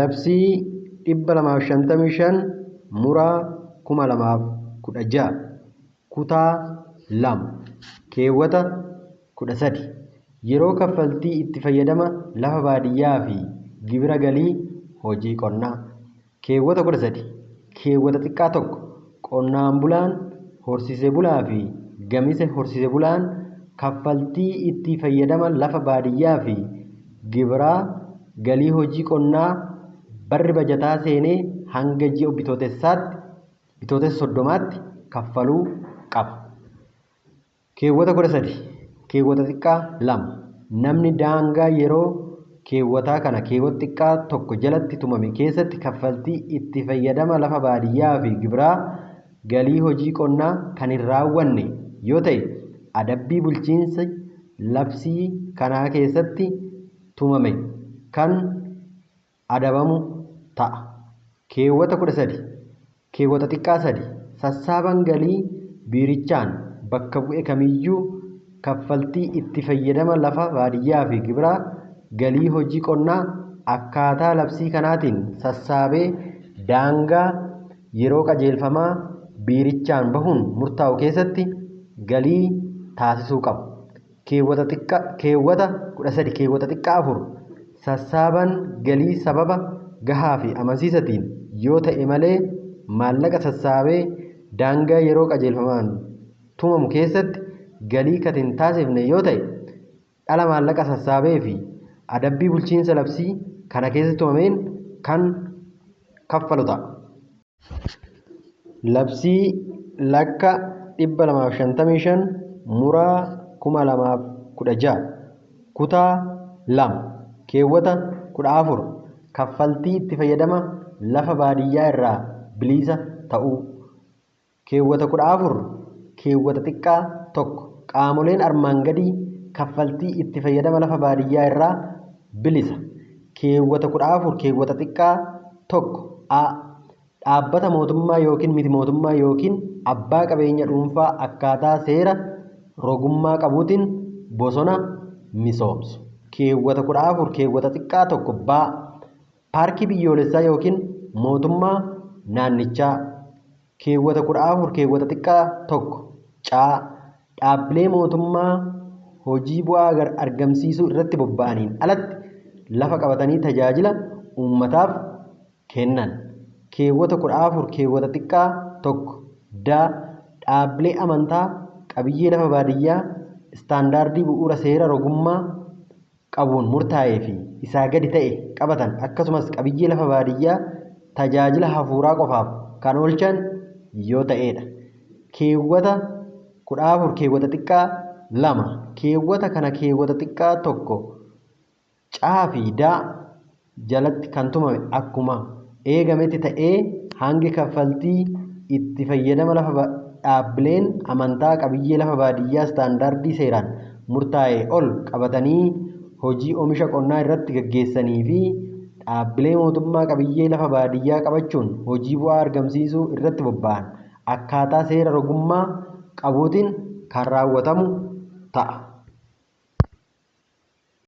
Labsii 255 muraa 2016 kutaa 2 keewwata 13 yeroo kaffaltii itti fayyadama lafa baadiyyaa fi gibira galii hojii qonnaa. Keewwata 13 keewwata xiqqaa 1 qonnaan bulaan, horsiise bulaa fi gamise horsiise bulaan kaffaltii itti fayyadama lafa baadiyyaa fi gibiraa galii hojii qonnaa barri bajataa seenee hanga ji'a bitootessaatti bitootessa 30tti kaffaluu qaba. Keewwata 13 keewwata xiqqaa 2 namni daangaa yeroo keewwataa kana keewwata xiqqaa 1 jalatti tumame keessatti kaffaltii itti fayyadama lafa baadiyyaa fi gibiraa galii hojii qonnaa kan hin raawwanne yoo ta'e adabbii bulchiinsa labsii kanaa keessatti tumame kan adabamu ta'a. Keewwata 13 keewwata xiqqaa 3 sassaaban galii biirichaan bakka bu'e kamiyyuu kaffaltii itti fayyadama lafa baadiyyaa fi gibiraa galii hojii qonnaa akkaataa labsii kanaatiin sassaabee daangaa yeroo qajeelfamaa biirichaan bahuun murtaa'u keessatti galii taasisuu qaba. Keewwata 13 keewwata xiqqaa 4 sassaaban galii sababa gahaa fi amansiisatiin yoo ta'e malee maallaqa sassaabee daangaa yeroo qajeelfamaan tumamu keessatti galii kan hin taasifne yoo ta'e dhala maallaqa sassaabee fi adabbii bulchiinsa labsii kana keessatti tumameen kan kaffalu ta'a. Labsii lakka 255 muraa 2016 kutaa 2 keewwata 14 kaffaltii itti fayyadama lafa baadiyyaa irraa bilisa ta'uu. Keewwata 14 keewwata xiqqaa 1 qaamoleen armaan gadii kaffaltii itti fayyadama lafa baadiyyaa irraa bilisa. Keewwata 14 keewwata xiqqaa 1 a dhaabbata mootummaa yookiin miti mootummaa yookiin abbaa qabeenya dhuunfaa akkaataa seera rogummaa qabuutiin bosona misoomsu. Keewwata 14 keewwata xiqqaa 1 b paarkii biyyoolessaa yookiin mootummaa naannichaa. Keewwata 14 keewwata xiqqaa 1 c dhaabbilee mootummaa hojii bu'aa argamsiisuu irratti bobba'aniin alatti lafa qabatanii tajaajila uummataaf kennan. Keewwata 14 keewwata xiqqaa 1 d dhaabbilee amantaa qabiyyee lafa baadiyyaa istaandaardii bu'uura seera rogummaa qabuun murtaa'ee fi isaa gadi ta'e qabatan akkasumas qabiyyee lafa baadiyyaa tajaajila hafuuraa qofaaf kan oolchan yoo ta'edha. Keewwata 14 keewwata xiqqaa 2 keewwata kana keewwata xiqqaa 1 c fi d jalatti kan tumame akkuma eegametti ta'ee hangi kaffaltii itti fayyadama lafa dhaabbileen amantaa qabiyyee lafa baadiyyaa istaandaardii seeraan murtaa'e ol qabatanii hojii oomisha qonnaa irratti gaggeessanii fi dhaabbilee mootummaa qabiyyee lafa baadiyyaa qabachuun hojii bu'aa argamsiisuu irratti bobba'an akkaataa seera rogummaa qabuutiin kan raawwatamu ta'a.